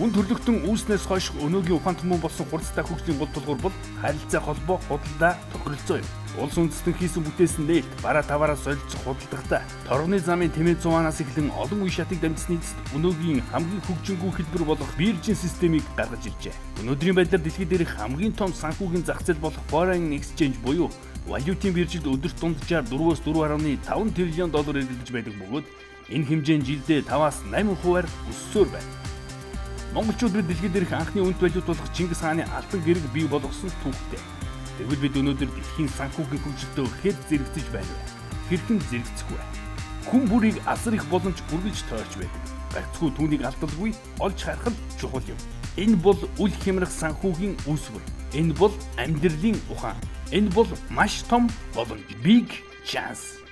Хүн төрлөختөн үүснээс хойш өнөөгийн ухаан түмэн болсон хурцтай хөгжлийн гол тулгуур бол харилцаа, холбоо, худалдаа, тохиролцоо юм. Улс үндэстэн хийсэн бүтээсэн нээлт, бараа таваараа солилцох худалдахдаа торгоны замын тэмээ зугаанаас эхлэн олон үе шатыг дамжсны эцэст өнөөгийн хамгийн хөгжингүй хэлбэр болох биржийн системийг гаргаж иржээ. Өнөөдрийн байдлаар дэлхий дээрх хамгийн том санхүүгийн зах зээл болох Foreign Exchange буюу валютын биржилд өдөрт дунджаар 4-4.5 триллион доллар эргэлдэж байдаг бөгөөд энэ хэмжээ нь жилдээ 5-аас 8 хувиар өссөөр байна. Монголчууд бид дэлхий дээрх анхны үнэт валют болох Чингис хааны алтан гэрэг бий болгосон түүхтэй. Тэгвэл бид өнөөдөр дэлхийн санхүүгийн хөгжилтөө хэд зэрэгцэж байна вэ? Хэрхэн зэрэгцэх вэ? Хүн бүрийг асар их боломж үргэлж тойрч байдаг. Гагцхүү түүнийг алдалгүй олж харах нь чухал юм. Энэ бол үл хямрах санхүүгийн үүсвэр. Энэ бол амьдралын ухаан. Энэ бол маш том боломж. Big chance.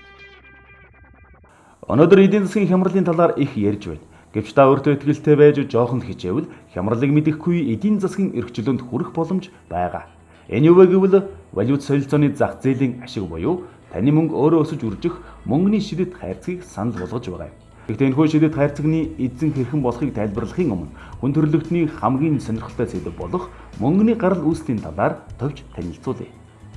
Өнөөдөр эдийн засгийн хямралын талаар их ярьж байна. Гэвч та өөртөө итгэлтэй байж жоохон хичээвэл хямралыг мэдэхгүй эдийн засгийн эрх чөлөөнд хүрэх боломж байгаа. Энэ юу вэ гэвэл валют солилцооны зах зээлийн ашиг буюу таны мөнгө өөрөө өсөж үржих мөнгөний шидэт хайрцгийг санал болгож байгаа юм. Гэхдээ энэхүү шидэт хайрцагны эзэн хэрхэн болохыг тайлбарлахын өмнө хүн төрөлхтний хамгийн сонирхолтой сэдэв болох мөнгөний гарал үүслийн талаар товч танилцуулъя.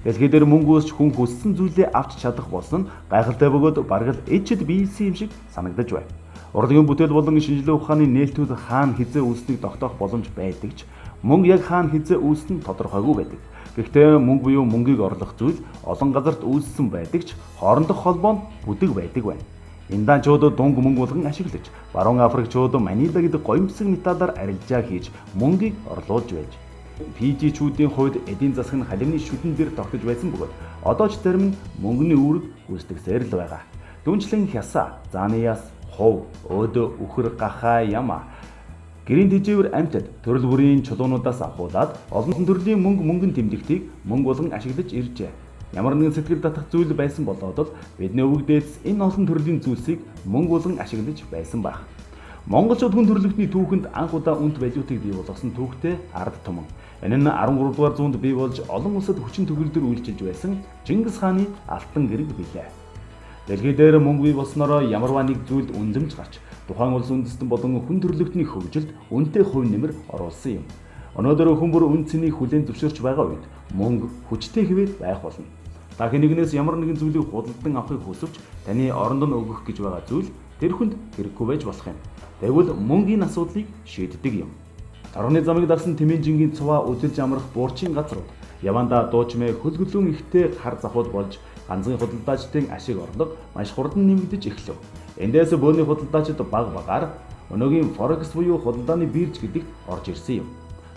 Дэлхий дээр мөнгө үүсч хүн хүссэн зүйлээ авч чадах болсон нь гайхалтай бөгөөд бараг л ичд биелсэн юм шиг санагдаж байна. Урлагийн бүтээл болон шинжилгээ ухааны нээлтүүд хаана хэзээ үүснийг тогтоох боломж байдаг ч мөнгө яг хаана хэзээ үүснэ нь тодорхойгүй байдаг. Гэхдээ мөнгө буюу мөнгийг орлох зүйл олон газарт үүссэн байдаг ч хоорондох холбоо нь бүдэг байдаг байна. Индончууд дунг мөнгө болгон ашиглаж, Баруун Африкчууд Манила гэдэг гоёмсог металлаар арилжаа хийж мөнгийг орлуулж байж. Фижичүүдийн хувьд эдийн засаг нь халимны шүдэн дээр тогтож байсан бөгөөд одоо ч зарим нь мөнгөний үүрэг гүйцэтгсээр л байгаа. Түүнчлэн хясаа, зааны яс, хувь, өөдөө, үхэр, гахай, яма гэрийн тэжээвэр амьтад төрөл бүрийн чулуунуудаас авахуулаад олон төрлийн мөнгө мөнгөн тэмдэгтийг мөнгө болгон ашиглаж иржээ. Ямар нэгэн сэтгэл татах зүйл байсан болоод л бидний өвөг дээдс энэ олон төрлийн зүйлсийг мөнгө болгон ашиглаж байсан байх. Монголчууд хүн төрөлхтний түүхэнд анх удаа үнэт валютыг бий болгосон түүхтэй ард түмэн. Энэ нь 13 дугаар зуунд бий болж олон улсад хүчин төгөлдөр үйлчилж байсан Чингис хааны алтан гэрэг билээ. Дэлхий дээр мөнгө бий болсноороо ямарваа нэг зүйлд үнэлэмж гарч тухайн улс үндэстэн болон хүн төрөлхтний хөгжилд үнэтэй хувь нэмэр оруулсан юм. Өнөөдөр хүн бүр үн цэнийг хүлээн зөвшөөрч байгаа үед мөнгө хүчтэй хэвээр байх болно. Та хэн нэгнээс ямар нэгэн зүйлийг худалдан авахыг хүсвч таны оронд нь өгөх гэж байгаа зүйл тэр хүнд хэрэггүй байж болох юм. Тэгвэл мөнгөний асуудлыг шийддэг юм. Торгоны замыг дагсан тэмээн жингийн цуваа үдэлж амрах буурчийн газрууд явандаа дуучмээ хөлгөлөн ихтэй хар завхууд болж ганцхан худалдаачдын ашиг орлого маш хурдан нэмэгдэж эхлэв. Эндээс бөөний худалдаачид баг багаар өнөөгийн Forex буюу худалдааны бирж гэдэгт орж ирсэн юм.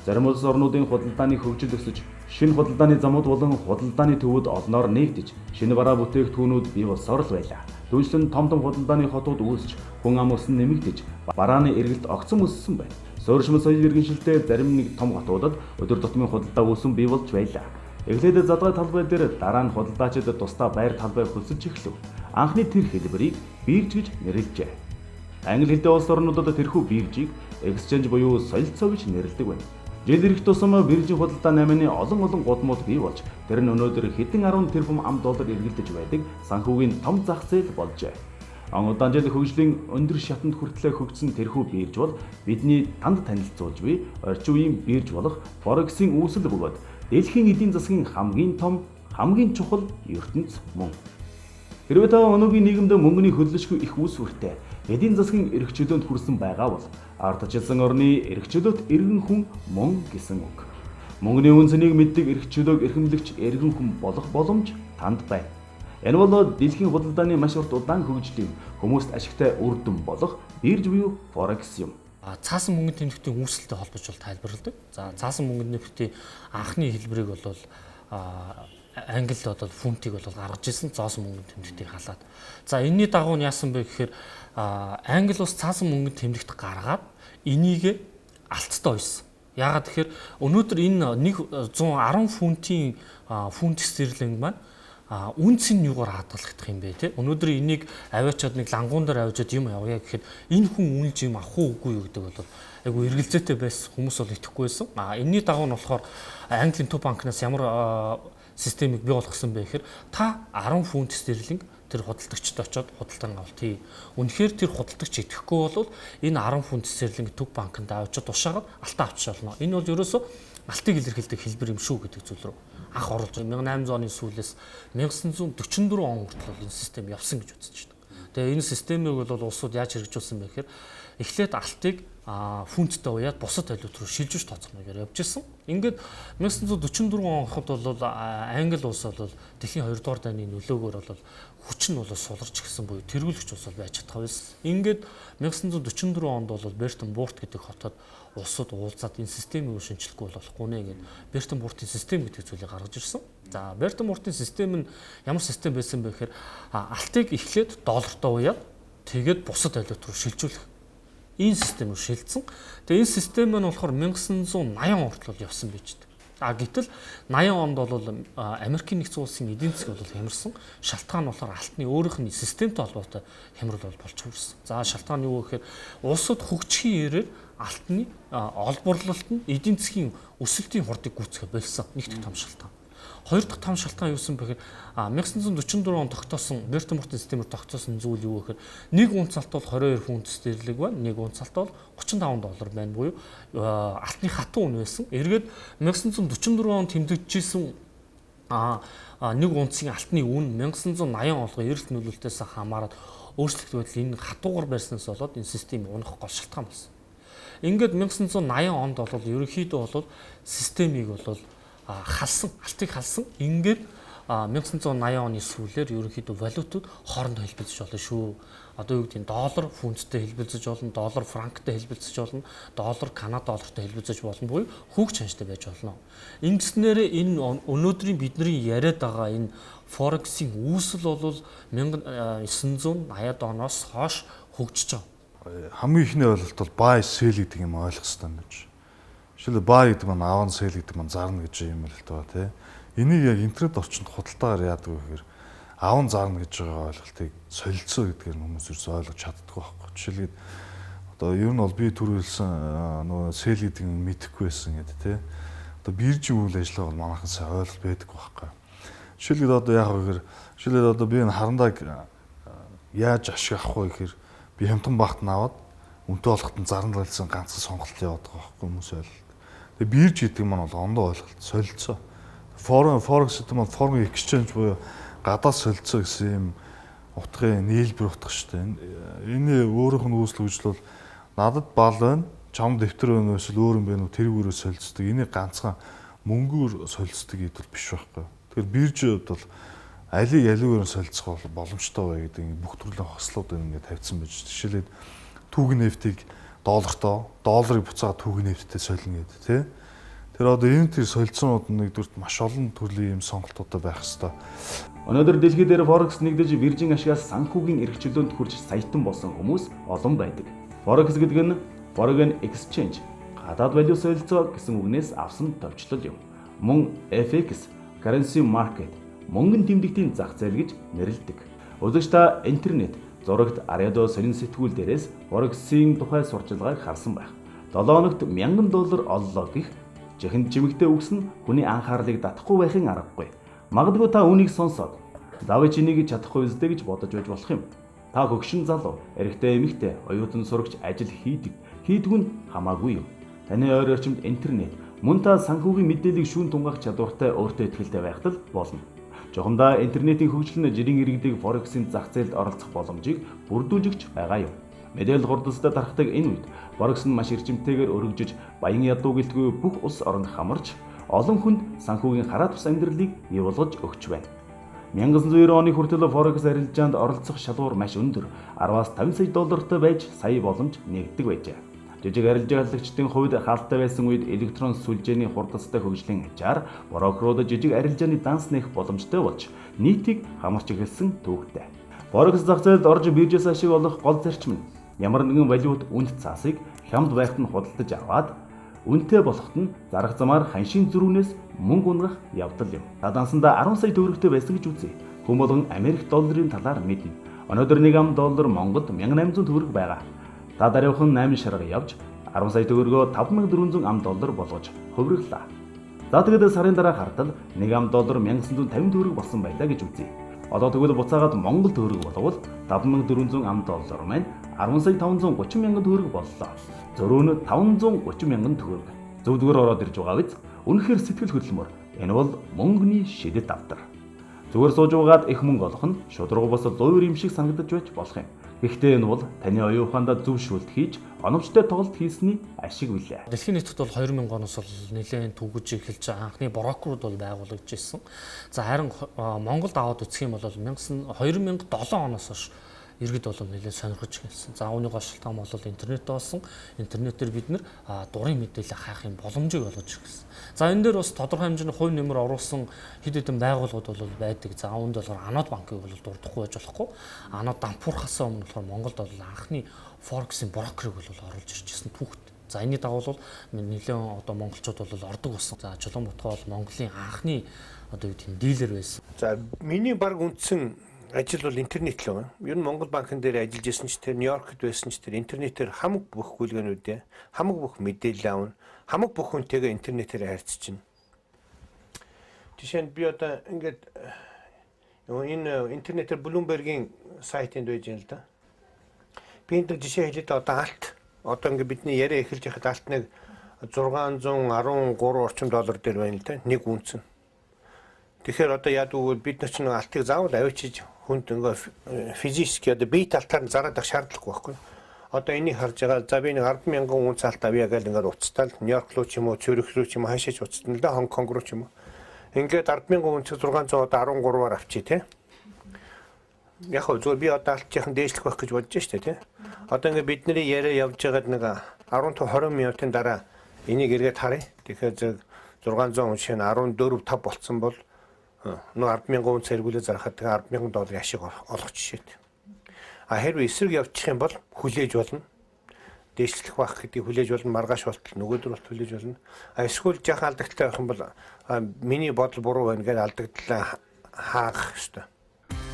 Зарим улс орнуудын худалдааны хөгжил өсөж, шинэ худалдааны замууд болон худалдааны төвүүд олноор нээгдэж, шинэ бараа бүтээгдэхүүнүүд бий болсоор л байлаа. Түүнчлэн том том худалдааны хотууд үүсч, хүн ам өсөн нэмэгдэж, барааны эргэлт огцом өссөн байна. Суурьшмал соёл иргэншилтэй зарим нэг том хотуудад өдөр тутмын худалдаа үүсэн бий болж байлаа. Эхлээд задгай талбай дээр дараа нь худалдаачид тусдаа байр талбай хөлсөж эхлэв. Анхны тэр хэлбэрийг бирж гэж нэрлэжээ. Англи хэлтэй улс орнуудад тэрхүү биржийг exchange буюу солилцоо гэж нэрлэдэг байна. Жил ирэх тусам биржийн худалдаа наймааны олон олон гудмууд бий болж, тэр нь өнөөдөр хэдэн 10 тэрбум ам доллар эргэлдэж байдаг санхүүгийн том зах зээл болжээ. Он удаан жил хөгжлийн өндөр шатанд хүртлээр хөгжсөн тэрхүү бирж бол бидний танд танилцуулж буй орчин үеийн бирж болох Forex-ийн үүсэл бөгөөд дэлхийн эдийн засгийн хамгийн том, хамгийн чухал ертөнц мөн. Хэрвээ та өнөөгийн нийгэмд мөнгөний хөллөшгүй их үүсвэртэй эдийн засгийн эрх чөлөөнд хүрсэн байгаа бол ардчилсан орны эрх чөлөөт эргэн хүн мөн гэсэн үг. Мөнгөний үн цэнийг мэддэг эрх чөлөөг эрхэмлэгч эргэн хүн болох боломж танд байна. Энэ бол дэлхийн худалдааны маш урт удаан хөгжлийн хүмүүст ашигтай үр дүн болох бирж буюу Forex юм. Цаасан мөнгөний тэмдэгтийн үүсэлтэй холбож бол тайлбарладаг. За, цаасан мөнгөний тэмдэгтийн анхны хэлбэрийг бол Англид бол фунтыг бол гаргаж ирсэн, зоосон мөнгөний тэмдэгтийг халаад. За, энэний дагуу нь яасан бэ гэхээр Англи улс цаасан мөнгөний тэмдэгт гаргаад энийг алттай уйсан. Яагаад тэгэхээр өнөөдөр энэ 110 фунтын фунт стерлинг маань үн цэн юугаар хадгалагдах юм бэ те? Өнөөдөр энийг аваачаад нэг лангуун дээр авчиад юм явъя гэхэд энэ хүн үнэлж юм авах уу үгүй юу гэдэг бол айгу эргэлзээтэй байсан, хүмүүс бол итгэхгүй байсан. Энэний дагуу нь болохоор Английн төв банкнаас ямар системийг бий болгосон бэ гэхээр та 10 фунт стерлинг Тэр худалдагчд очиод худалдан авалт хий. Үнэхээр тэр худалдагч итгэхгүй бол энэ 10 фунт стерлинг төв банкнд авчид тушаагаад алтаа авчиж болно. Энэ бол ерөөсөө алтыг илэрхийлдэг хэлбэр юм шүү гэдэг зүйл рүү анх оруулж 1800 оны сүүлээс 1944 он хүртэл бол энэ систем явсан гэж үзэж байна. Тэгээ энэ системийг бол улсууд яаж хэрэгжүүлсэн бэ гэхээр эхлээд алтыг фунттэй уяад бусад валют руу шилжүүлж тооцох маягаар явж ирсэн. Ингээд 1944 онход бол Англи улс бол дэлхийн 2 дугаар дайны нөлөөгөөр бол хүч нь бол суларч гисэн буюу тэргүүлэгч улс бол байж чадах байсан. Ингээд 1944 онд бол Бертон Бурт гэдэг хотод улсууд уулзаад энэ системийг шинчлэхгүй бол болохгүй нэ гэд Бертон Буртын систем гэдэг зүйлийг гаргаж ирсэн. За, Бертон Буртын систем нь ямар систем байсан бэ гэхээр алтыг эхлээд доллартай уяад тэгээд бусад валют руу шилжүүлэх энэ систем рүү шилжсэн. Тэгээ энэ систем нь болохоор 1980 он хүртэл бол явсан байж байгаа. А гэтэл 80 онд бол Америкийн нэгдсэн улсын эдийн засаг бол хямарсан. Шалтгаан нь болохоор алтны өөрийнх нь системтэй холбоотой хямрал бол болж хүрсэн. За, шалтгаан нь юу гэхээр улсууд хөгжихийн ирээр алтны олборлолт нь эдийн засгийн өсөлтийн хурдыг гүйцэхэ болсон. Нэг дэх том шалтгаан. Хоёр дахь том шалтгаан юу гэсэн бэ гэхээр 1944 онд тогтоосон Бертон Мортон системээр тогтоосон зүйл юу гэхээр нэг унц алт бол 22 фунт стерлинг байна, нэг унц алт бол 35 доллар байна буюу алтны хатуу үн байсан. Эргээд 1944 онд тэмдэгдэжсэн нэг унцын алтны үн 1980 олгон эрэлт нөлөөлтөөс хамаарат өөрчлөлт байдал энэ хатуугаар барьснаас болоод энэ систем унах гол шалтгаан болсон. Ингээд 1980 онд бол ерөнхийдөө бол системийг бол халсан, алтыг халсан. Ингээд 1980 оны сүүлээр ерөнхийдөө валютууд хоорондоо хэлбэлзэж болно шүү. Одоо юу гэдэг нь доллар фунттэй хэлбэлзэж болно, доллар франктай хэлбэлзэж болно, доллар Канада доллартай хэлбэлзэж болно буюу хүүг чанжтай байж болно. Ингэснээр энэ өнөөдрийн бидний яриад байгаа энэ форексын үүсэл бол 1980-ад оноос хойш хөгжиж байгаа. Хамгийн ихний ойлголт бол buy sell гэдэг юм ойлгох хэрэгтэй юм гэж. Жишээлбэл buy гэдэг маань аван, sell гэдэг маань зарна гэж юм ойлголт байгаа тий. Энийг яг интернет орчинд худалдаагаар яадаг вэ гэхээр аван зарна гэж байгаа ойлголтыг солилцоо гэдгээр нь хүмүүс ерөөсөй ойлгож чаддаггүй байхгүй. Жишээлбэл одоо ер нь бол би түр хэлсэн нөгөө sell гэдэг нь мэдэхгүй байсан гэдэг тий. Одоо биржийн үйл ажиллагаа бол манайхан сайн ойлголт байдаггүй байхгүй. Жишээлбэл одоо яах вэ гэхээр жишээлбэл одоо би энэ харандааг яаж ашиг авах вэ гэхээр би хямдхан багт нь аваад үнэтэй болоход нь зарна гэсэн ганцхан сонголт яваад байгаа байхгүй хүмүүс ойлголт. Тэгээ бирж гэдэг маань бол ондоо ойлголт солилцоо. Forex гэдэг маань foreign exchange буюу гадаад солилцоо гэсэн юм утгын нийлбэр утга шүү дээ. Энэ өөрийнх нь үүсэл хөгжил бол надад бал байна, чам дэвтэр байна эсвэл өөр юм байна уу тэрүүгээрээ солилцдог. Энийг ганцхан мөнгөөр солилцдог гэдэг бол биш байхгүй. Тэгэхээр биржийн хувьд бол алийг алиугаар нь солилцох боломжтой бай гэдэг бүх төрлийн хослууд ингээд тавьсан байж. Жишээлбэл түүг нефтийг доллартоо, долларыг буцаагаад түүг нефттэй солино гэдэг тий. Тэр одоо энэ тэр солилцоонууд нэгдүгürt маш олон төрлийн юм сонголтуудтай байх хэвээр. Өнөөдөр дэлхий дээр Forex нэгдэж биржийн ашигаас санхүүгийн эрх чөлөөнд хүрч саятан болсон хүмүүс олон байдаг. Forex гэдэг нь Foreign Exchange, гадаад валют солилцоо гэсэн үгнээс авсан товчлол юм. Мөн FX, Currency Market, мөнгөн тэмдэгтийн зах зээл гэж нэрлэдэг. Үзэгч та интернет, зурагт Ариадо сонин сэтгүүл дээрээс Forex-ийн тухай сурчлагыг харсан байх. 7 хоногт $1000 оллоо гэх жихэнд чимэгтэй үгс нь хүний анхаарлыг татахгүй байхын аргагүй. Магадгүй та үүнийг сонсоод заавч энийг чадахгүй үстэй гэж бодож байж болох юм. Та хөгшин залуу, эрэгтэй эмэгтэй, оюутан сурагч ажил хийдэг, хийдгүй нь хамаагүй юм. Таны ойр орчимд интернет, мөн та санхүүгийн мэдээллийг шүүн тунгаах чадвартай өөртөө ихтэй байхад л болно. Жухамдаа интернетийн хөгжил нь жирийн иргэдийг Forex-ийн зах зээлд оролцох боломжийг бүрдүүлж байгаа юм. Мэдээлэл хурдстай тархдаг энэ үед Forex нь маш эрчимтэйгээр өргөжиж, баян ядуу гэлтгүй бүх улс оронд хамарч, олон хүнд санхүүгийн хараа тус амьдралыг бий болгож өгч байна. 1990 оны хүртэл Forex арилжаанд оролцох шалгуур маш өндөр 10-аас 50 сая доллартай байж сая боломж нэгддэг байжээ. Жижиг арилжаалагчдын хувьд хаалттай байсан үед электрон сүлжээний хурдцтай хөгжлийн ачаар брокерууд жижиг арилжааны данс нээх боломжтой болж нийтийг хамарч эхэлсэн түүхтэй. Forex зах зээлд орж биржээс ашиг олох гол зарчим нь ямар нэгэн валют үнд цаасыг хямд байхад нь худалдаж аваад үнэтэй болоход нь зарах замаар ханшийн зөрүүнээс мөнгө унгах явдал юм. Та дансандаа 10 сая төгрөгтэй байсан гэж үзье. Хүн болгон Америк долларын талаар мэднэ. Өнөөдөр нэг ам доллар Монголд 1800 төгрөг байгаа. Та дараагийн 8 шарга явж 10 сая төгрөгөө 5400 ам доллар болгож хувирглаа. За тэгээд сарын дараа хартал нэг ам доллар 1950 төгрөг болсон байлаа гэж үзье. Одоо тэгвэл буцаагаад Монгол төгрөг боловол 5400 ам доллар маань 10 сая 530 мянган төгрөг боллоо. Зөрүү нь 530 мянган төгрөг. Зөв зүгээр ороод ирж байгаа биз? Үнэхээр сэтгэл хөдлөмөр. Энэ бол мөнгөний шидэт давтар. Зүгээр сууж угаад их мөнгө олох нь шударга бус луйвар юм шиг санагдаж байж болох юм. Гэхдээ энэ бол таны оюун ухаандаа зөв шүүлт хийж, оновчтой тоглолт хийсний ашиг билээ. Дэлхийн нийтэд бол 2000 оноос бол нэлээд түгэж эхэлж байгаа анхны брокерууд бол байгуулагдж ирсэн. За харин Монголд аваад үзэх юм бол 2007 оноос хойш иргэд бол нэлээд сонирхож эхэлсэн. За үүний гол шалтгаан бол интернет болсон. Интернетээр бид нэр дурын мэдээлэл хайх юм боломжийг олгож эхэлсэн. За энэ дээр бас тодорхой хэмжээний хувь нэмэр оруулсан хэд хэдэн байгууллагууд бол байдаг. За үүнд болохоор Анод банкыг бол дурдахгүй байж болохгүй. Анод дампуурхаас өмнө болохоор Монголд бол анхны Forex-ийн брокерыг бол оруулж ирж ирсэн түүхт. За энэний дагуу бол нэлээд одоо монголчууд бол ордог болсон. За Чулуун Бутгаа бол Монголын анхны одоо юу гэдэг нь дилер байсан. За миний баг үндсэн ажил бол интернет л байна. Ер нь Монгол банкн дээр ажиллаж исэн ч тэр Нью-Йоркд байсан ч тэр интернетээр хамаг бүх гүйлгэнүүдээ, хамаг бүх мэдээлэл авна, хамаг бүх хүнтэйгээ интернетээр харьцчихна. Жишээ нь би одоо ингээд энэ интернетээр Bloomberg-ийн сайтынд байж байна л да. Би энэ жишээ хэлээд одоо алт одоо ингээд бидний яриа эхэлж байхад алт нэг 613 орчим доллар дээр байна л да. Нэг үнц нь. Тэгэхээр одоо яадаг вэ? Бид нар ч нэг алтыг заавал авчиж хүнд ингээ физически одоо бие талтаар нь зараад авах шаардлагагүй байхгүй. Одоо энийг харж байгаа. За би нэг 10,000 үнц алт авъя гэж ингээд уцтаал Нью-Йорк руу ч юм уу, Цюрих руу ч юм уу, хаашаач уцтана л да, Хонконг руу ч юм уу. Ингээд 10,000 үнц 613-аар авчий те. Яг хөө зүгээр би одоо алтчийнхан дээшлэх байх гэж бодож штэ те. Одоо ингээд бидний яриа явж байгаад нэг 15 20 минутын дараа энийг эргээд харъя. Тэгэхээр 600 үнц нь 14 5 болцсон бол нөө 10,000 үнц эргүүлээ зарахад тэгээ 10,000 долларын ашиг олох жишээт. А хэрвээ эсрэг явчих юм бол хүлээж болно. Дээшлэх байх гэдгийг хүлээж болно, маргааш болтол нөгөөдөр болт хүлээж болно. А эсвэл жаахан алдагдaltaй байх юм бол миний бодол буруу байна гэж алдагдлаа хаах ёстой.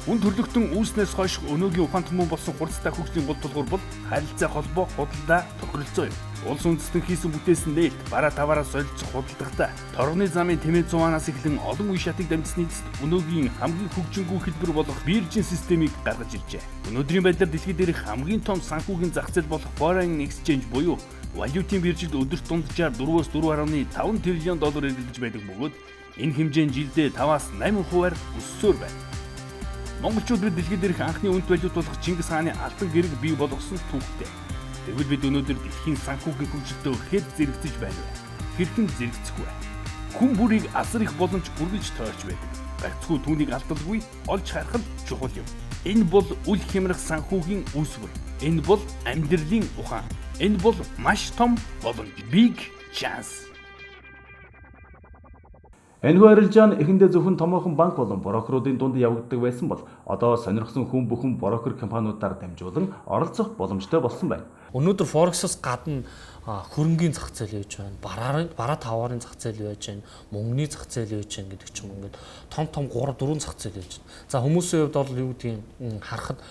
Үн төрлөختөн үүснээс хойш өнөөгийн ухаан түмэн болсон хурцтай хөгжлийн гол тулгуур бол харилцаа холбоо, худалдаа, тохиролцоо юм. Улс үндэстэн хийсэн бүтээсэн нээлт, бараа таваараа солилцох худалдахдаа торгоны замын тэмээ зугаанаас эхлэн олон үе шатыг дамжсны эцэст өнөөгийн хамгийн хөгжингүй хэлбэр болох биржийн системийг гаргаж иржээ. Өнөөдрийн байдлаар дэлхий дээрх хамгийн том санхүүгийн зах зээл болох Foreign Exchange буюу валютын биржилд өдөрт дунджаар 4-4.5 триллион доллар эргэлдэж байдаг бөгөөд энэ хэмжээ нь жилдээ 5-аас 8 хувиар өссөөр байна. Монголчууд бид дэлхий дээрх анхны үнэт валют болох Чингис хааны алтан гэрэг бий болгосон түүхтэй. Тэгвэл бид өнөөдөр дэлхийн санхүүгийн хөгжилтөө хэд зэрэгцэж байна вэ? Хэрхэн зэрэгцэх вэ? Хүн бүрийг асар их боломж үргэлж тойрч байдаг. Гагцхүү түүнийг алдалгүй олж харах нь чухал юм. Энэ бол үл хямрах санхүүгийн үүсвэр. Энэ бол амьдралын ухаан. Энэ бол маш том боломж. Big chance. Энэхүү арилжаа нь эхэндээ зөвхөн томоохон банк болон брокеруудын дунд явагддаг байсан бол одоо сонирхсан хүн бүхэн брокер компаниудаар дамжуулан оролцох боломжтой болсон байна. Өнөөдөр Forex-оос гадна хөрөнгийн зах зээл байж байна, бараа таваарын зах зээл байж байна, мөнгөний зах зээл байж байна гэдэг ч юм ингээд том том 3 4 зах зээл байж байна. За хүмүүсийн хувьд бол юу гэдгийг харахад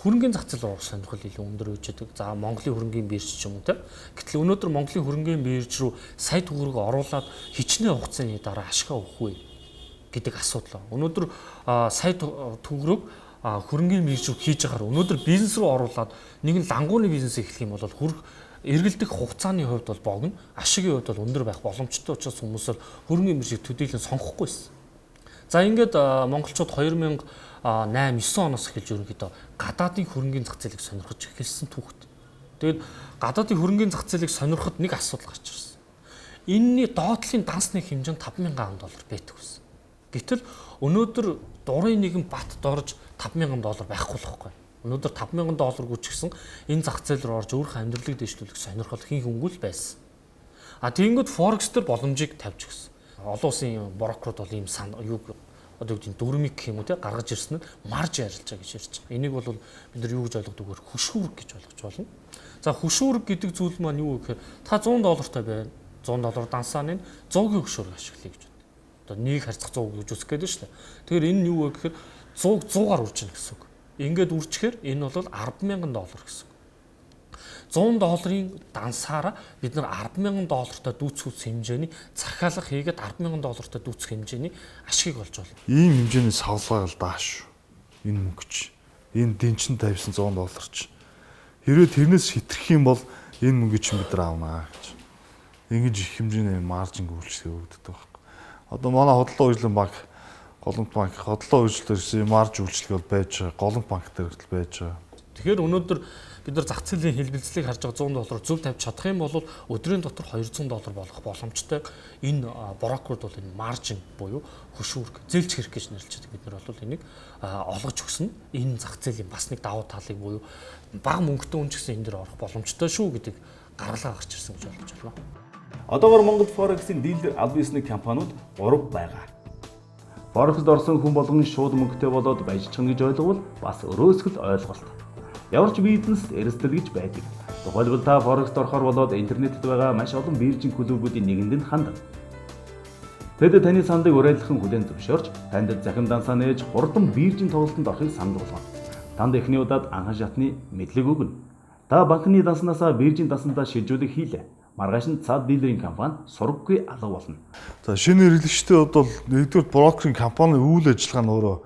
хөрөнгийн зах зээл рүү сонирхол илүү өндөр байж байдаг. За Монголын хөрөнгийн бирж ч юм уу те. Гэтэл өнөөдөр Монголын хөрөнгийн бирж рүү сая төгрөг оруулаад хичнээн хугацааны дараа ашгаа өгөх вэ гэдэг асуудал. Өнөөдөр сая төгрөг хөрөнгийн бирж рүү хийж байгаагаар өнөөдөр бизнес рүү оруулаад нэг нь лангууны бизнес эхлэх юм бол хөрөх эргэлдэх хугацааны хувьд бол богино, ашигын хувьд бол өндөр байх боломжтой учраас хүмүүс бол хөрөнгийн биржийг төдийлөн сонгохгүй байсан. За ингээд монголчууд 2008 9 оноос эхэлж ерөнхийдөө гадаадын хөрөнгийн зах зээлийг сонирхож эхэлсэн түүхт. Тэгээд гадаадын хөрөнгийн зах зээлийг сонирхоход нэг асуудал гарч ирсэн. Энэний доотлын дансны хэмжээ нь 5,000 доллар байдаг байсан. Гэтэл өнөөдөр дурын нэгэн бат дорж 5,000 доллар байхгүй л байхгүй. Өнөөдөр 5,000 доллар гүчгсэн энэ зах зээл рүү орж өөрийнхөө амьдралыг дэвшлүүлэх сонирхол хин хөнгөл байсан. А тэгэнгүүт Forex дээр боломжийг тавьж өгсөн. Олон улсын брокерууд бол ийм юу одоо юу гэдэг дүрмийг гэх юм уу те гаргаж ирсэн нь марж арилжаа гэж ярьж байгаа. Энийг бол бид нар юу гэж ойлгодог вэ? Хөшүүрэг гэж ойлгож болно. За хөшүүрэг гэдэг зүйл маань юу вэ гэхээр та 100 доллартай байна. 100 доллар дансааны 100-ийн хөшүүрэг ашиглая гэж бод. Одоо нэг харьцах 100 гэж үзэх гээд байна шүү дээ. Тэгэхээр энэ нь юу вэ гэхээр 100-г 100-аар үржинэ гэсэн үг. Ингээд үржихээр энэ бол 10,000 доллар гэсэн үг. 100 долларын дансаараа бид нар 10,000 доллартай дүүцэх хэмжээний захиалга хийгээд 10,000 доллартай дүүцэх хэмжээний ашгийг олж болно. Ийм хэмжээний савлгааг л дааш. Энэ мөнгө чи. Энэ дэнчин тавьсан 100 доллар чи. Хэрвээ тэрнээс хитрэх юм бол энэ мөнгө чинь бид нар авнаа гэж. Ингэж их хэмжээний маржин үйлчлэг өгдөг байхгүй. Одоо манай худалдаа хөгжлийн банк, Голомт банк худалдаа хөгжлөөр марж үйлчлэг бол байж байгаа. Голомт банк дээр хүртэл байж байгаа. Тэгэхээр өнөөдөр бид нар зах зээлийн хэлбэлзлийг харж байгаа 100 доллар зөв тавьж чадах юм бол өдрийн дотор 200 доллар болох боломжтой. Энэ брокерууд бол энэ маржин буюу хөшүүрэг, зээлч хэрэг гэж нэрлэж байдаг. Бид нар бол энийг олгож өгсөн. Энэ зах зээлийн бас нэг давуу талыг буюу бага мөнгөтэй хүн ч гэсэн энэ дэр орох боломжтой шүү гэдэг гаргалгаа гарч ирсэн гэж ойлгож байна. Одоогор Монгол Forex-ийн дилер аль биесны компаниуд 3 байгаа. Forex-д орсон хүн болгон шууд мөнгөтэй болоод баяжчихна гэж ойлговол бас өрөөсгөл ойлголт. Ямар ч бизнес эрсдэл гэж байдаг. Тухайлбал та Forex-д орохоор болоод интернетэд байгаа маш олон биржийн клубүүдийн нэгэнд нь хандна. Тэд таны саналыг урайлахын хүлээн зөвшөөрч, танд захим дансаа нээж хурдан биржийн тоглолтод орохыг санал болгоно. Танд эхний удаад анхан шатны мэдлэг өгнө. Та банкны данснаасаа биржийн дансандаа шилжүүлэх хийлээ. Маргааш нь цаад дилерийн компани сургаггүй алга болно. За шинэ хэрэглэгчдийн хувьд бол нэгдүгээр брокерийн компани үйл ажиллагаа нь өөрөө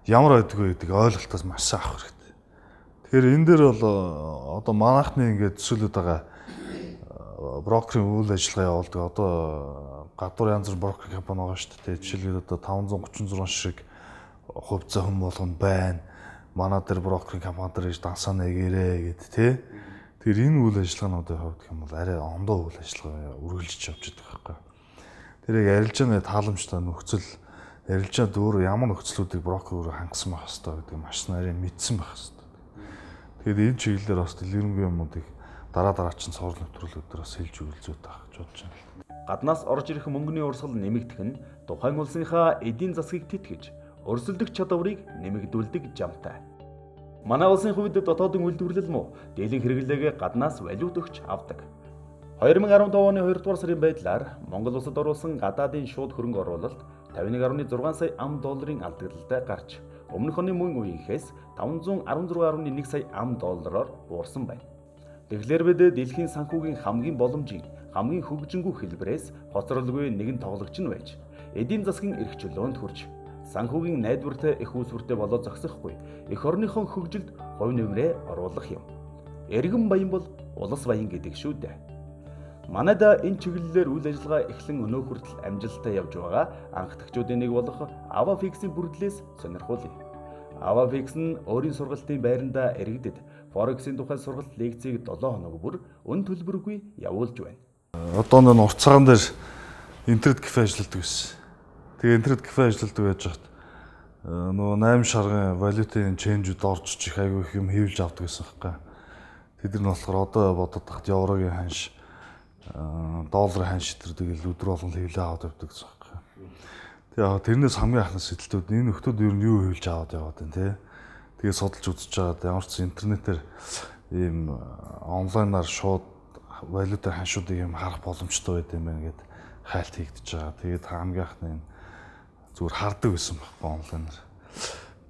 ямар байдаг вэ гэдэг ойлголтоос маш сайн авах хэрэгтэй. Тэгэхээр энэ дээр бол одоо манайхны ингээд төсөөлөд байгаа брокерийн үйл ажиллагаа явуулдаг. Одоо гадуур янз бүр брокер компани байгаа шүү дээ. Жишээлбэл одоо 536 шиг хувьцаа хүн болгоно байна. Манай дээр брокерийн компани дээр иж дансаа нэгээрээ гэд тий. Тэгэхээр энэ үйл ажиллагаануудын хувьд гэх юм бол арай ондоо үйл ажиллагаа үргэлжиж явж байгаа байхгүй. Тэр яг арилжааны тааламжтай нөхцөл, арилжаанд өөрөө ямар нөхцлүүдийг брокер өөрөө хангасан байх хэвээр гэдэг маш нарийн мэдсэн байх хэвээр. Тэгэхээр энэ чиглэлээр бас дэлгэрэнгүй юмнуудыг дараа дараа чинь цовруул нэвтрүүлгүүд дээр бас хэлж өгөл зүйтэй байх гэж бодож байна. Гаднаас орж ирэх мөнгөний урсгал нэмэгдэх нь тухайн улсынхаа эдийн засгийг тэтгэж, өрсөлдөх чадварыг нэмэгдүүлдэг жамтай. Манай улсын хувьд дотоодын үйлдвэрлэл муу, дийлэнх хэрэглээгээ гаднаас валют өгч авдаг. 2015 оны 2 дугаар сарын байдлаар Монгол улсад оруулсан гадаадын шууд хөрөнгө оруулалт 51.6 сая ам долларын алдагдaltaй гарч, өмнөх оны мөн үеийнхээс 516.1 сая ам доллараар буурсан байна. Тэгэхээр бид дэлхийн санхүүгийн хамгийн боломжийн, хамгийн хөгжингүй хэлбэрээс хоцролгүй нэгэн тоглогч нь байж, эдийн засгийн эрх чөлөөнд хүрч, санхүүгийн найдвартай эх үүсвэртэй болоо зогсохгүй, эх орныхон хөгжилд хувь нэмрээ оруулах юм. Эргэн баян бол улс баян гэдэг шүү дээ. Манайд энэ чиглэлээр үйл ажиллагаа эхлэн өнөө хүртэл амжилттай явж байгаа анхдагчдын нэг болох Avafix-ийн бүрдлээс сонирхуулъя. Avafix нь өөрийн сургалтын байрандаа иргэдэд Forex-ийн тухай сургалт лекцийг 7 хоног бүр өн төлбөргүй явуулж байна. Одоо нэг урт цагаан дээр интернет кафе ажилладаг гэсэн. Тэгээ интернет кафе ажилладаг байж хат нөгөө 8 шаргын валютын change-үүд орж их айгүй их юм хийвлж авдаг гэсэн хэрэг. Тэд нар нь болохоор одоо бодоод тахт еврогийн ханш, долларын ханш тэр тэгэл өдөр болгон хэвлээ аваад явдаг гэсэн хэрэг. Тэгээ яг тэрнээс хамгийн анхны сэтэлтүүд энэ нөхдүүд ер нь юу хэвлж аваад яваад байна те. Тэгээ судалж үзэж байгаад ямар ч интернетээр ийм онлайнаар шууд валютын ханшуудыг юм харах боломжтой байд юм байна гэд хайлт хийгдэж байгаа. Тэгээд хамгийн анхны энэ зүгээр хардаг байсан байхгүй онлайнаар.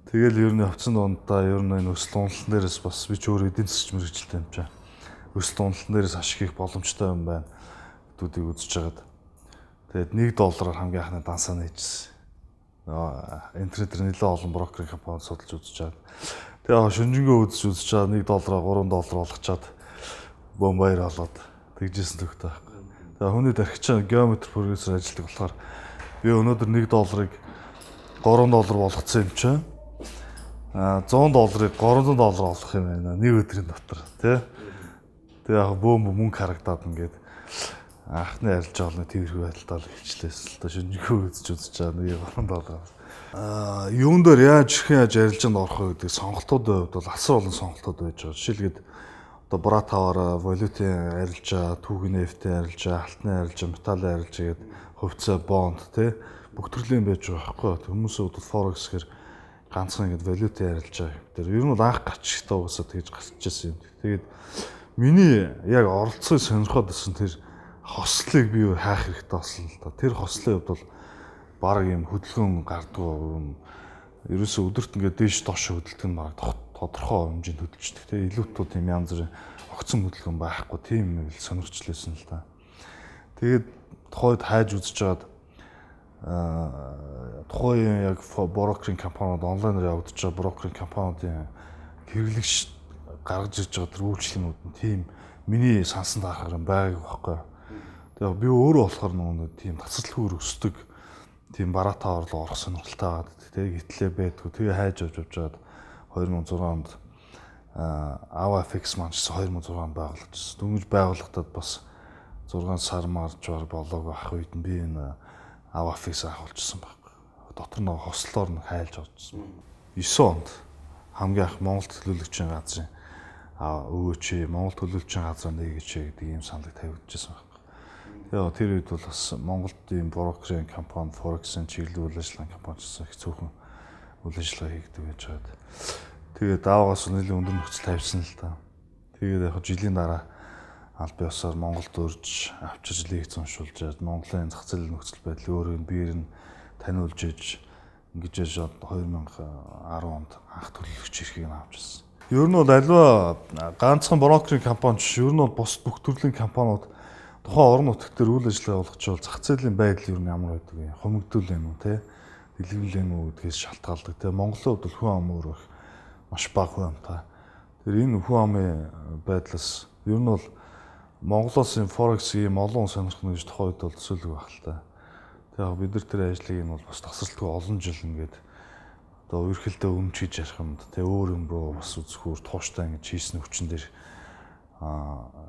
Тэгэл ер нь явцсан дундаа ер нь энэ өсөлт уналтан дээрээс бас би ч өөр эдийн засгч мэргэжилтэй юм чаа. Өсөлт уналтан дээрээс ашиг хийх боломжтой юм байна гэдүүдийг үзэж байгаад тэгээд 1 доллараар хамгийн анхны дансаа нээжсэн. Интернетээр нэлээд олон брокерийн компани судалж үзэж байгаад тэгээ яг шүнжэнгөө үзэж үзэж байгаа 1 доллараа 3 доллар болгочоод бомбаяр олоод тэгжсэн төгтэй байхгүй. Тэгээ хүний тархич геометр прогрессор ажилладаг болохоор би өнөөдөр 1 долларыг 3 доллар болгоцсон юм чинь 100 долларыг 300 доллар олох юм байна нэг өдрийн дотор тий. Тэгээ яг бөөм мөнгө харагдаад ингээд анхны арилж байгаа нэг тиймэрхүү байдалтай л хилчлээсэн л та шинжгүй үзэж үзэж байгаа нэг 3 доллар. Юун дээр яаж хэрхэн яаж арилжаанд орох вэ гэдэг сонголтуудын хувьд бол асар олон сонголтууд байж байгаа. Жишээлбэл одоо братаваараа валютын арилжаа, түүхийн нефтийн арилжаа, алтны арилжаа, металлын арилжаа гэдэг хувьцаа, бонд тий бүх төрлийн байж байгаа байхгүй. Хүмүүсийн хувьд бол форекс гэхэр ганцхан ингэж валютын арилжаа дээр ер нь бол анх гарч ирэхдээ угаасаа тэгж гарч ирсэн юм. Тэгээд миний яг оролцоог сонирхоод байсан тэр хослыг би хайх хэрэгтэй болсон л да. Тэр хослын хувьд бол баг юм хөдөлгөөн гардгуу юм. Ерөөсөө өдөрт ингээд дээш доош хөдөлгөх нь баг тодорхой хэмжээнд хөдөлждөг. Тэгээ илүүтүүд юм янз бүрийн огцон хөдөлгөөн байхгүй тийм юм л сонирхчлээсэн л да. Тэгээд тухайд хайж үзэж байгаад Тухайн яг брокерийн компаниуд онлайнаар явагдаж байгаа брокерийн компаниудын хэрэглэгч гаргаж ирж байгаа тэр үйлчлэгнүүд нь тийм миний сансан дарахаар байгааг байхгүй. Тэгээ би өөрөө болохоор нөгөө тийм тасралтгүй өсдөг тийм бараатаа орлого орох сонирхолтой байгаад тэгээ гитлээ байдгүй. Тэгээ хайж явж явжгаад 2006 онд AvaFX маань ч 2006 онд байгуулагдсан. Дөнгөж байгуулагдаад бас 6 сар маржвар болоогүй ах үед нь би энэ AvaFX авахулчихсан байхгүй. Дотор нь хослоор нь хайлж орчихсон. 9 онд хамгийн анх Монгол төлөөлөгчийн газрын өгөөч, Монгол төлөөлөгчийн газар нээгээч гэдэг ийм саналыг тавигдчихсан байхгүй. Тэгээ тэр үед бол бас Монголд ийм брокерийн компани, Forex-ын чиглэлийн үйл ажиллагааны компани ч гэсэн их цөөхөн үйл ажиллагаа хийгдэг байж байгаад. Тэгээд даваагаас нэлээд өндөр нөхцөл тавьсан л та. Тэгээд яг жилийн дараа аль биесээр Монголд урьж авчирч лекц уншуулж Монголын зах зээлийн нөхцөл байдал өөрөөр нь биеэр нь таниулж иж ингэж яж 2010 онд анх төлөөлөгч эрхийг нь авчихсан. Ер нь бол аливаа ганцхан брокерийн компани ч ер нь бол бус бүх төрлийн компаниуд тухайн орон нутаг дээр үйл ажиллагаа явуулах чинь зах зээлийн байдал ер нь ямар байдаг вэ? Хумигдүүл юм уу те? Дэлгэрүүл юм уу гэдгээс шалтгаалдаг те. Монголын хувьд бол хүн ам өөр их маш бага хүн амтай. Тэр энэ хүн амын байдлаас ер нь бол Монголоос энэ Forex ийм олон хүн сонирхно гэж тухайн үед бол төсөөлөг байх л та. Тэгээ бид нар тэр ажлыг нь бол бас тасралтгүй олон жил ингээд одоо үерхэлдээ өмч хийж ярих юмд тэгээ өөр юм руу бас үзэхүүр тууштай ингэж хийсэн хүчин дээр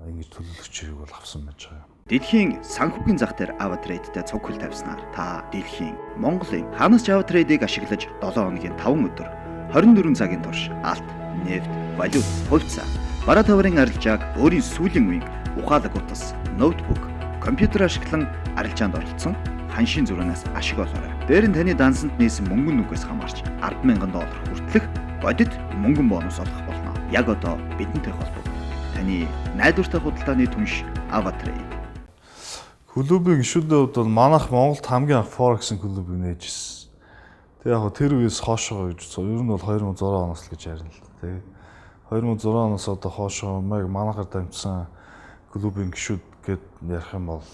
ингэж төлөөлөгч хэрэг бол авсан байж байгаа юм. Дэлхийн санхүүгийн зах дээр AvaTrade-тэй цуг хөл тавьснаар та дэлхийн, Монголын хаанаас ч AvaTrade-ыг ашиглаж 7 хоногийн 5 өдөр 24 цагийн турш алт, нефть, валют, хувьцаа, бараа товарын арилжааг өөрийн сүүлийн үеийн ухаалаг утас, ноутбук, компьютер ашиглан арилжаанд оролцсон ханшийн зүрхнээс ашиг олоорой. Дээр нь таны дансанд нээсэн мөнгөн нүгээс хамаарч $10,000 хүртэлх бодит мөнгөн бонус олох болно. Яг одоо бидэнтэй холбогд. Таны найдвартай худалдааны түнш AvaTrade. Клубын гишүүдийн хувьд бол манайх Монголд хамгийн анх Forex-ийн клубыг нээж ирсэн. Тэгээ яг тэр үеэс хоошоо гэж ер нь бол 2006 оноос л гэж ярина л да. Тэгээ 2006 оноос одоо хоошоо маяг манайхаар дамжсан клубын гишүүд гэд ярих юм бол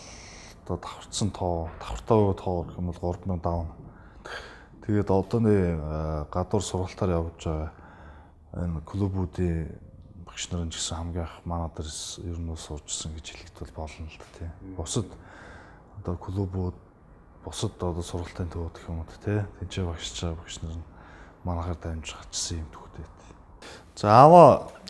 одоо давхарцсан тоо, давхартаагүй тоо гэх юм бол 3000 давна. Тэгээд одооны гадуур сургалтаар явж байгаа энэ клубүүдийн багш нар нь ч гэсэн хамгийн анх манай дээрс ер нь бол суужсэн гэж хэлэхэд бол болно л да тий. Бусад одоо клубүүд, бусад одоо сургалтын төвүүд гэх юм уу тий. Тэнцээ багшж байгаа багш нар нь манайхаар дамжиж гарчсан юм төвхтэй. За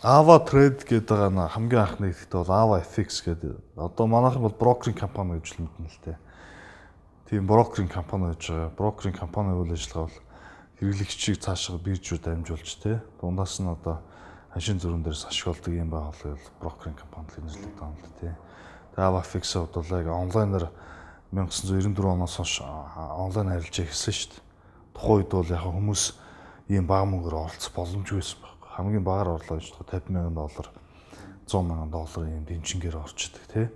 AvaTrade гэдэг байгаа нь хамгийн анх нэгдэхдээ бол AvaFX гэдэг. Одоо манайхан бол брокерийн компани гэж л мэднэ л тий. Тийм брокерийн компани байж байгаа. Брокерийн компани үйл ажиллагаа бол хэрэглэгчийг цаашаа биржээр дамжуулж тий. Дундаас нь одоо ханшийн зүрэн дээрс ашиг олдог юм байгууллага бол брокерийн компани л нэрлэгдэж байгаа юм л тий. Тэгээ AvaFX-ийн хувьд бол яг онлайнаар 1994 оноос хойш онлайн арилжаа эхэлсэн шүү дээ. Тухайн үед бол яг хүмүүс ийм бага мөнгөөр оролцох боломжгүй байсан байхгүй. Хамгийн багаар орлоо гэж $50,000, $100,000 ийм дэнчингээр орчдөг тий.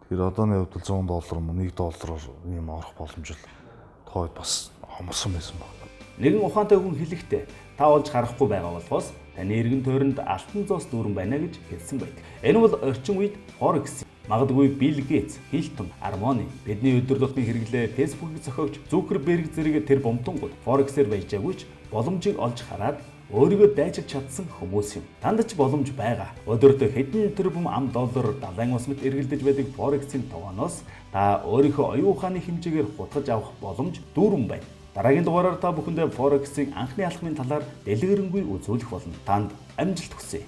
Тэгэхээр одооны хувьд бол $100 мөн $1 ийм орох боломж л тухайн үед бас хомсон байсан байхгүй. Нэгэн ухаантай хүн хэлэхдээ та олж харахгүй байгаа болохоос таны эргэн тойронд алтан зоос дүүрэн байна гэж хэлсэн байдаг. Энэ бол орчин үед Forex, магадгүй Bill Gates, Hilton, Armani, бидний өдөр тутмын хэрэглээ Facebook-ийг зохиогч Zuckerberg зэрэг тэр бомтонгууд Forex-ээр баяжаагүй ч боломжийг олж хараад өөрийгөө дайчилж чадсан хүмүүс юм. Танд ч боломж байгаа. Өдөрт хэдэн тэрбум ам доллар далайн ус мэт эргэлдэж байдаг Forex-ийн тогооноос та өөрийнхөө оюун ухааны хэмжээгээр хутгаж авах боломж дүүрэн байна. Дараагийн дугаараар та бүхэндээ Forex-ийн анхны алхмын талаар дэлгэрэнгүй үзүүлэх болно. Танд амжилт хүсье.